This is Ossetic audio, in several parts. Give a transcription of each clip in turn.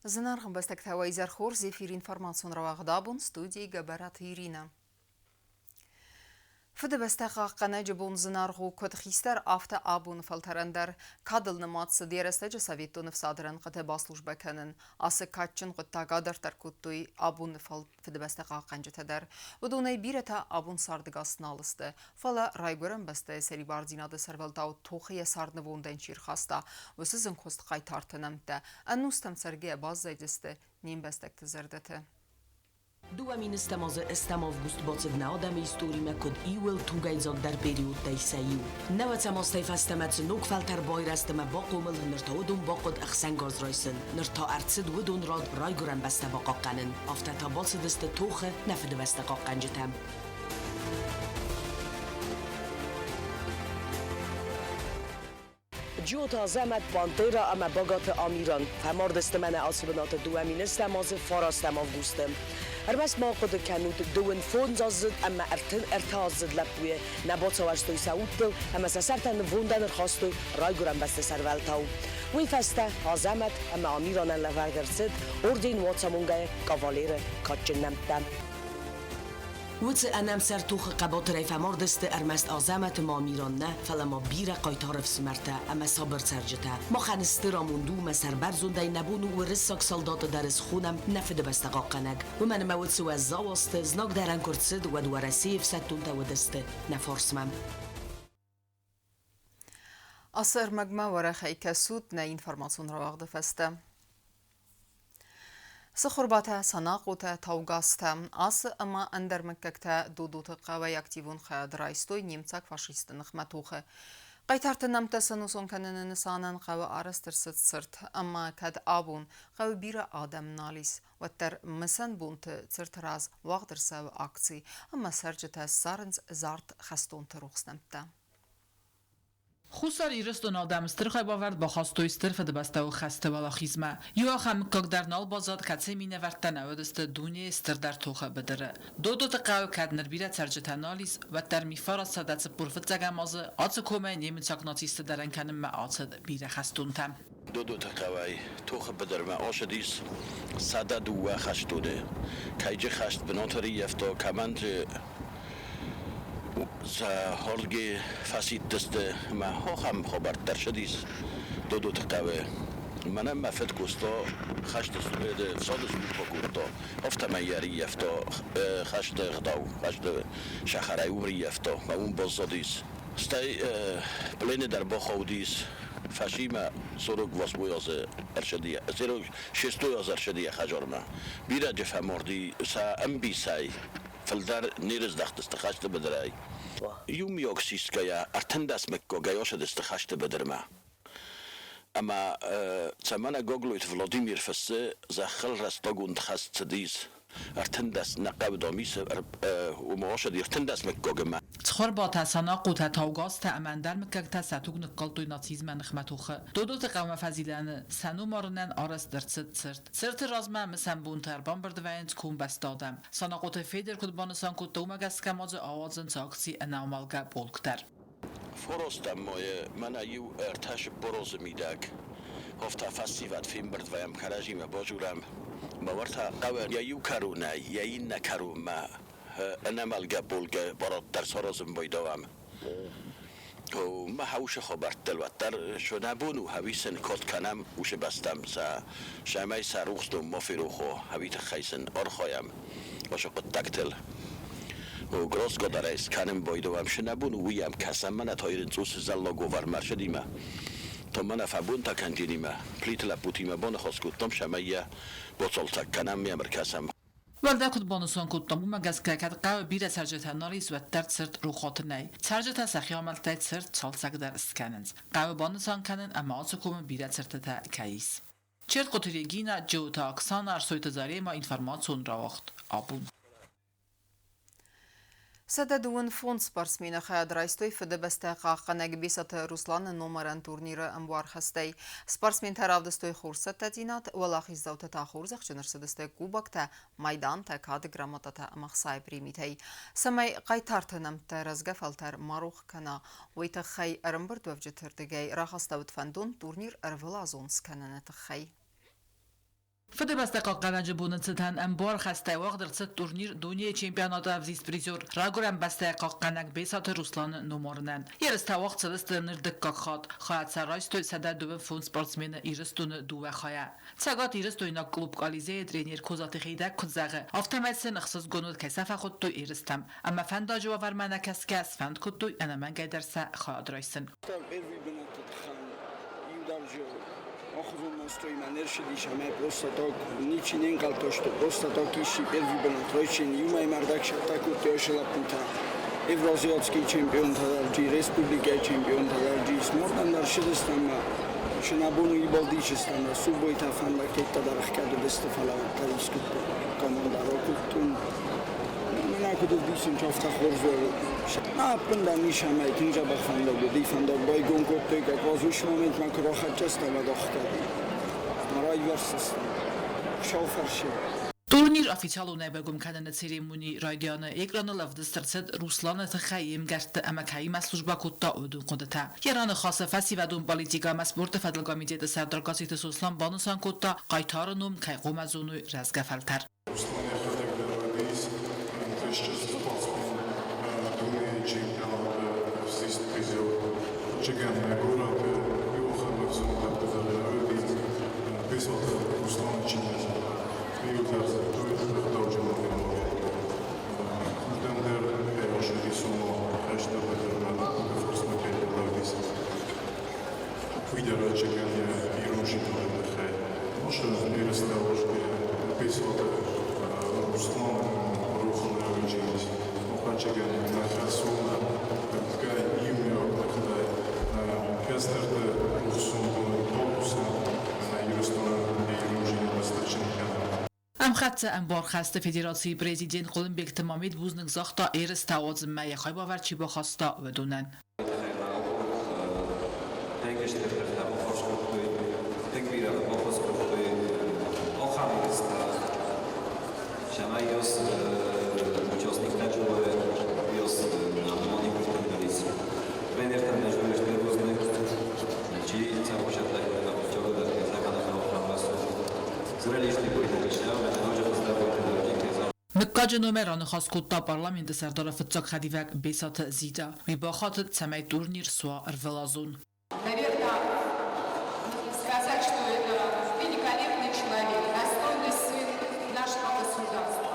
Зынаргъ ӕмбӕстӕгтӕ, уӕ изӕр хорз! Эфир информацион рауагъд абон, студийы Гӕбӕраты Иринӕ. Фыдыбӕстӕ хъахъхъӕнӕджы бон зынаргъ у куыд хистӕр, афтӕ абоны фӕлтӕрӕн дӕр. Кадыл нымад цыд йӕ рӕстӕджы советон ӕфсады рӕнхъыты баслужбӕ кӕнын. Ацы кадджын хъуыддаг адарддӕр кодтой абоны Фыдыбӕстӕ хъахъхъӕнджытӕ дӕр. Уыдонӕй бирӕтӕ абон цардӕгас нал сты, фӕлӕ райгуырӕн бӕстӕйы сӕрибардзинады сӕрвӕлтау тохы йӕ цард нывондӕн чи рхаста, уыцы зынгхуыст хъайтарты нӕмттӕ ӕнустӕм цӕргӕйӕ баззайдзысты не мбӕстӕгты зӕрдӕты. 2000 азы ӕстӕм август бацыд нӕ адӕмы историмӕ куыд иууыл тугӕйдзагдӕр периодтӕй сӕ иу. Нӕуӕдзӕм азтӕй фӕстӕмӕ цы ног фӕлтӕр байрӕзт ӕмӕ бахъомыл, ныр та уыдон бахъуыд ӕхсӕнгарз райсын, ныр та ӕрцыд уыдон рад райгуырӕн бӕстӕ бахъахъхъӕнын. Афтӕ та бацыдысты тохы нӕ фыдыбӕстӕ хъахъхъӕнджытӕ. Джиоты Азӕмӕт, Пантера ӕмӕ Багаты Амиран фӕмардысты мӕнӕ ацы бынаты 2000 азы фарастӕм августы. Ӕрмӕст ма ахъуыды кӕнут, дыууын фондзаздзыд ӕмӕ 33-аздзыд лӕппуйы нӕ бацауӕзтой сӕ удтыл ӕмӕ сӕ сӕртӕ нывондӕн ӕрхастой райгуырӕн бӕсты сӕрвӕлтау. Уый фӕстӕ Азӕмӕт ӕмӕ Амиранӕн лӕвӕрд ӕрцыд орден Уацамонгӕйы кавалеры кадджын нӕмттӕ. Уыцы ӕнӕмсӕр тохы хъӕбатырӕй фӕмардысты ӕрмӕст Азӕмӕт ӕмӕ Амиран нӕ, фӕлӕ ма бирӕ хъайтар ӕфсымӕртӕ ӕмӕ сабыр цӕрджытӕ. Махӕн стыр амонд у, мӕ сӕрбӕрзондӕй нӕ бон у уырыссаг салдаты дӕр схонӕм нӕ Фыдыбӕстӕ хъахъхъӕнӕг. Уымӕн ӕмӕ уыцы уӕззау азты знаг дӕрӕн куы рцыд, уӕд Уӕрӕсейы ӕфсӕддонтӕ уыдысты нӕ фарсмӕ. Ацы ӕрмӕгмӕ уӕрӕхӕй кӕсут нӕ информацион рауагъды фӕстӕ. Цыхуырбатӕ, Санахъотӕ, Таугазтӕ ацы ӕмӕ ӕндӕр мыггӕгтӕ Додоты хъӕуӕй активон хайад райстой немыцаг фашистты ныхмӕ тохы. Хъайтарты нӕмттӕ сӕнусон кӕныны нысанӕн хъӕуы арӕзт ӕрцыд цырт, ӕмӕ кӕд абон хъӕуы бирӕ адӕм нал ис, уӕддӕр мысӕн бонты цырты раз уагъд ӕрцӕуы акци ӕмӕ цӕрджытӕ ссарынц зард хӕстонты рухс нӕмттӕ. Хуссар Ирыстоны адӕм стыр хайбавӕрд бахастой Стыр Фыдыбӕстӕйы хӕсты уӕлахизмӕ. Иу ахӕм мыггаг дӕр нал баззад, кӕцы минӕвӕрттӕ нӕ уыдысты дунейы стырдӕр тохы быдыры. Додоты хъӕуы кӕд ныр бирӕ цӕрджытӕ нал ис, уӕддӕр 1945 азы ацы комӕй немыцаг нацистты дӕрӕн кӕнынмӕ ацыд бирӕ хӕстонтӕ. Додоты хъӕуӕй тохы быдырмӕ ацыдис 102 хӕстоны. Кӕйджы хӕст бынаты ӕрыййӕфта, кӕмӕн дзы сӕ хорзги фӕсидтысты ӕмӕ ахӕм хабӕрттӕ ӕрцыдис Додоты хъӕуы. Мӕнӕн мӕ фыд куыста хӕсты фсады службӕ кодта, афтӕмӕй йӕ ӕрыййӕфта хӕсты ӕгъдау, хӕсты сахарӕй уым ӕрыййӕфта ӕмӕ уым баззадис. Стӕй плены дӕр бахаудис фӕсимӕ 48 азы ӕрцыди, 46 азы ӕрцыди йӕ хӕдзармӕ. Бирӕ фӕмарди сӕ ӕмбисӕй, фылдӕр не рыздӕхтысты хӕсты быдырӕй. Иумиаг сисгӕйӕ 13 мыггагӕй ацыдысты хӕсты быдырмӕ. Ӕмӕ цӕмӕн Гаглойты Владимир фыссы, зӕххыл рӕстӕгонд хӕст цыдис 13 нӕ хъӕуы домисы уымӕ ацыди 13 мыггагмӕ. Цхуырбатӕ, Санахъотӕ, Таугазтӕ ӕмӕ ӕндӕр мыггӕгтӕ сӕ туг ныккалдтой нацизмӕ ныхмӕ тохы. Додоты хъӕумӕ фӕзилӕны сӕ номарынӕн арӕзт ӕрцыд цырт. Цырты размӕ мысӕн бонтӕ ӕрбамбырд вӕййынц комбӕсты адӕм. Санахъоты Федыр куыд банысан кодта, уымӕ гӕсгӕ ма дзы ауадзынц акци ӕнӕамӕлгӕ полк дӕр. Форостӕм мойы мӕнӕ иу ӕртӕ сыппорозы мидӕг. Афтӕ фӕсивӕд фембырд вӕййӕм кӕрӕдзимӕ базурӕм. Мӕ уӕртӕ хъӕуӕн йӕ иу кӕронӕй йӕ иннӕ кӕронмӕ ӕнӕмӕлгӕ полкы бараддӕр саразын байдауӕм. Мӕ хаусы хабӕрттыл уӕддӕр нӕ бон у хӕвисын код кӕнӕм уыцы бӕстӕм сӕ цӕмӕй сӕ рухс ном ма ферох уа, ӕви тыххӕй сын архайӕм уыцы хъуыддӕгтыл. Грозгодарӕй скӕнын байдауӕм цы нӕ бон у, уый ӕм кӕсӕм, мӕнӕ та ирын цъус зӕллаг овӕрмӕ ӕрцыдимӕ, то мӕнӕ фӕбонтӕ кӕнтинимӕ, Плиты лӕппутимӕ баныхас кодтам, цӕмӕй йӕ бацалцӕг кӕнӕм, ме ӕркӕсӕм. Уӕлдай куыд банысан кодтам, уымӕ гӕсгӕ кӕд хъӕуы бирӕ цӕрджытӕ нал ис, уӕддӕр цырт рохуаты нӕй. Цӕрджытӕ сӕхи амӕлттӕй цырт цалцӕг дӕр скӕнынц. Хъӕуы банысан кӕнын, ӕмӕ ацы комы бирӕ цыртытӕ кӕй ис. Черткъуты Регина, Джиоты Оксана, Арсойты Зарема, информацион рауагъд абон. 125 спортсмены хайад райстой Фыдыбӕстӕ хъахъхъӕнӕг Бесаты Русланы номарӕн турниры ӕмбуархӕстӕй. Спортсментӕ равдыстой хорз цӕттӕдзинад, уӕлахиздзаутӕ та хорзӕхджын ӕрцыдысты кубоктӕ, майдантӕ, кады грамотатӕ ӕмӕ ӕхцайы премитӕй. Цӕмӕй хъайтарты нӕмттӕ рӕзгӕ фӕлтӕр ма рох кӕна, уый тыххӕй ӕрӕмбырдуӕвджыты рдыгӕй рахастӕуыд фӕндон турнир ӕрвылазон скӕныны тыххӕй. Фыдыбӕстӕ хъахъхъӕнӕджы боны цытӕн ӕмбуар хӕстӕй уагъд ӕрцыд турнир дунейы чемпионаты ӕвзист призер, райгуырӕн бӕстӕйы хъахъхъӕнӕг Бесаты Русланы номарынӕн. Ерыстӕ уагъд цыдысты ныр дыккаг хатт. Хайад сӕ райстой 125 спортсмены Ирыстоны дыууӕ хайӕ. Цӕгатирыстойнаг клуб Колизей-ы тренер Козаты Хейдӕг куыд зӕгъы, афтӕмӕй сын ӕхсызгон уыд, кӕй сӕ фӕхуыдтой ерыстӕм. Ӕмӕ фӕндаджы уавӕрмӕ нӕ кӕсгӕ, сфӕнд кодтой ӕнӕмӕнгӕй дӕр сӕ хайад райсын. Первый бынаты тыххӕн иударджы охуызон настроймӕ не рцыдис ӕмӕ просто так ничи не нхъӕлдта, что просто так исчи первый бынат райсин. Иумӕ мӕрдӕг сӕттӕ кодтой ацы лӕппутӕ. Евроазиатский чемпионтӕ дӕр, республикӕйы чемпионтӕ дӕр, смордӕн дӕр ссыдысты ӕмӕ сын абон уыйбӕлдисыстӕм ӕмӕ суббота фӕндӕгтӕ дӕр ӕхгӕд уыдысты, фӕлӕ уӕддӕр искуыдты командӕ ракодтон. Мӕнӕ куыд ӕвдисын, афтӕ хорз ӕппындӕр ницӕмӕй тынг дзӕбӕх фӕндаг уыди. Фӕндаг байгом кодтой, как раз уыцы моментмӕ куы рахӕццӕ стӕм, уӕд ӕхгӕд. Райвӕрсдзыстӕм. Хуыцау фӕрсы. Турнир официалонӕй байгом кӕныны церемони райдианы экраныл ӕвдыст ӕрцыд Русланы тыххӕй йе мгӕртты ӕмӕ кӕимӕ службӕ кодта, уыдон хъуыдытӕ. Йӕ раныхасы фӕсивӕдон политикӕ ӕмӕ спорты фӕдыл комитеты сӕрдар Гасситы Сослан банысан кодта, хъайтары ном кӕй хъуамӕ зоной рӕзгӕ фӕлтӕр. Руслан йӕхӕдӕг дӕр уыдис ӕнтыстджын спортсмен, дунейы чемпионаты ӕвзист призер. Чегеммӕ горӕты иу ахӕм ӕвзонгдӕрты фӕлӕууыди Бесаты Русланы чиныджы. Иутӕ дзырдтой ӕгъдауджын адӕймагӕй. Уырдӕм дӕр кӕй рацыдис, ома хӕсты быдырмӕ фарсмӕ кӕй ныллӕууыдис. Уый дӕр ӕцӕгӕн йӕ ирондзинады тыххӕй. Наша ерыстӕ Бесаты Руслан рох нӕ уыдис. Ӕцӕгӕн нӕ хӕс у ӕмткӕй иумиаг тыхтӕй кӕстӕрты рухсондон табусы ӕмӕ Ирыстонӕн йӕ ирондзинад стыхджын кӕнын. Ӕмхӕццӕ ӕмбархӕсты федерацийы президент Хъуылымбегты Мамед бузныг загъта ерыстӕ уадзынмӕ йӕ хайбавӕрд чи бахаста, уыдонӕн. Тынг стыр тыхтӕ баххуыс кодтой, тынг бирӕ баххуыс кодтой ахӕм ерыстӕ, цӕмӕй ес участниктӕ ес тренертӕн дӕр стыр бузныг, чи цӕргъуысӕттӕ кодта, зрелищный будет. Мыггаджы номӕй раныхас кодта парламенты сӕрдары фыццаг хӕдивӕг Бесаты Зита. Уый бахатыд, цӕмӕй турнир суа ӕрвылазон. Наверное, сказать, что это великолепный человек, достойный сын нашего государства.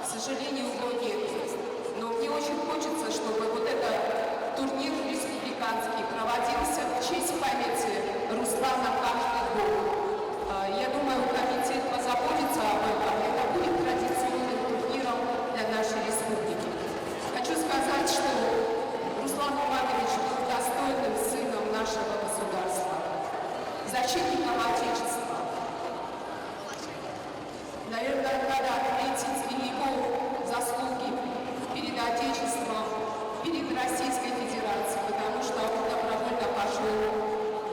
К сожалению, его нет. Но мне очень хочется, чтобы вот этот турнир республиканский проводился в честь памяти Руслана каждый год. Я думаю, комитет позаботится об этом. Это будет традиционным турниром для нашей республики. Хочу сказать, что Руслан Иванович был достойным сыном нашего государства, защитником Отечества. Наверное, надо отметить и его заслуги перед Отечеством, перед Российской Федерацией, потому что он добровольно пошел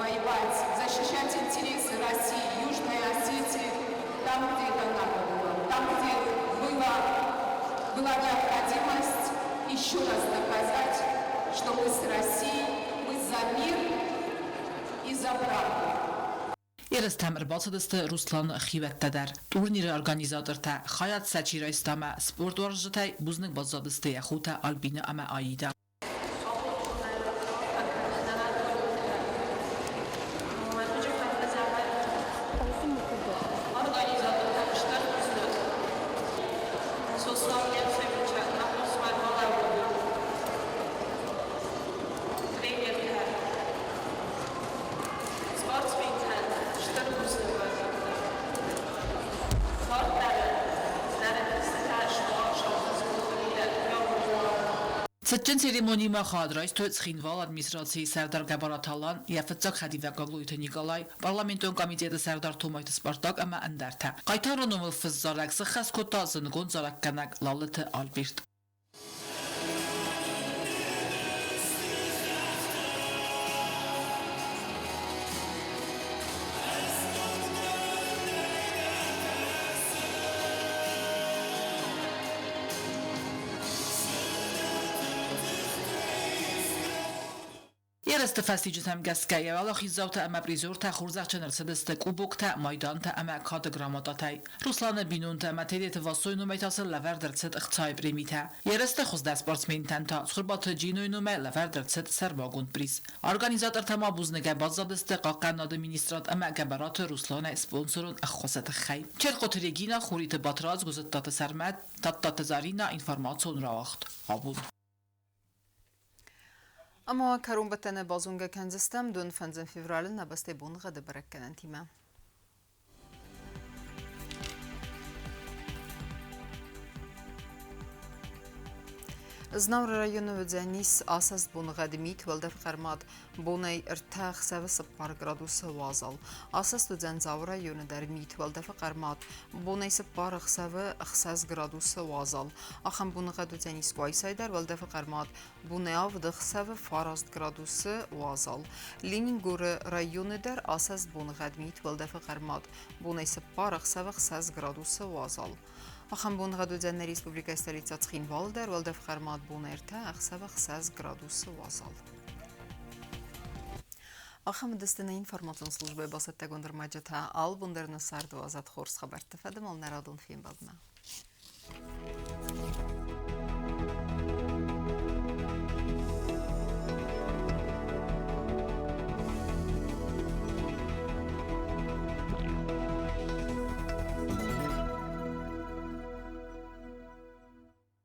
воевать, защищать интересы России, Южной Осетии, там, где это надо было, там, где была необходимость еще раз доказать, что мы с Россией, мы за мир и за правду. Ерыстӕм ӕрбацыдысты Русланы хиуӕттӕ дӕр. Турниры организатортӕ хайад сӕ чи райста ӕмӕ спортуарзджытӕй бузныг баззадысты йӕ хотӕ Альбинӕ ӕмӕ Аидӕ. Цытджын церемонимӕ хайад райстой Цхинвалы администрацийы сӕрдар Гӕбӕраты Алан, йӕ фыццаг хӕдивӕг Гаглойты Николай, парламентон комитеты сӕрдар Томайты Спартак ӕмӕ ӕндӕртӕ. Хъайтары номыл фыст зарӕг сыххӕст кодта зындгонд зарӕггӕнӕг Лалыты Альберт. Ерысты фӕстиуджытӕм гӕсгӕ йӕ уӕлахиздзаутӕ ӕмӕ призертӕ хорзӕхджын ӕрцыдысты кубоктӕ, майдантӕ ӕмӕ кады грамотатӕй. Русланы бинонтӕ ӕмӕ Тедеты Вассойы номӕй та сын лӕвӕрд ӕрцыд ӕхцайы премитӕ. Ерысты хуыздӕр спортсментӕн та Цхуырбаты Джинойы номӕй лӕвӕрд ӕрцыд сӕрмагонд приз. Организатортӕ ма бузныгӕй баззадысты Хъахъхъӕнынады министрад ӕмӕ Гӕбӕраты Русланӕй спонсорон ӕххуысы тыххӕй. Черкъоты Регина, Хуриты Батрадз, Гуызыттаты Сӕрмӕт, Тадтаты Зарина, информацион рауагъд. Абон. Ӕмӕ кӕронбӕттӕны базонгӕ кӕндзыстӕм дон фӕндзӕм февралы нӕ бӕстӕйы боныгъӕды бӕрӕггӕнӕнтимӕ. Знауыры районы уыдзӕнис асӕст боныгъӕды мит, уӕлдӕф хъӕрмад. Бонӕй ӕртӕ ӕхсӕвы 4 градусы уазал. Асӕст уыдзӕн Дзауы районы дӕр мит, уӕлдӕфы хъӕрмад. Бонӕй 4 ӕхсӕвы 6 градусы уазал. Ахӕм боныгъӕд уыдзӕнис Къуайсайы дӕр, уӕлдӕфы хъӕрмад. Бонӕй авд ӕхсӕвы 9 градусы уазал. Ленингоры районы дӕр асӕст боныгъӕд мит, уӕлдӕфы хъӕрмад. Бонӕй 4 ӕхсӕвы 6 градусы уазал. Ахӕм боныгъӕд уыдзӕн нӕ республикӕйы столицӕ Цхинвалы дӕр, уӕлдӕф хъӕрмад бон ӕртӕ, ӕхсӕвы 6 градусы уазал. Ахӕм уыдысты нӕ информацион службӕйы бацӕттӕгонд ӕрмӕджытӕ. Алы бон дӕр нӕ царды уадзӕд хорз хабӕртты фӕдыл нӕ радон фембӕлдмӕ.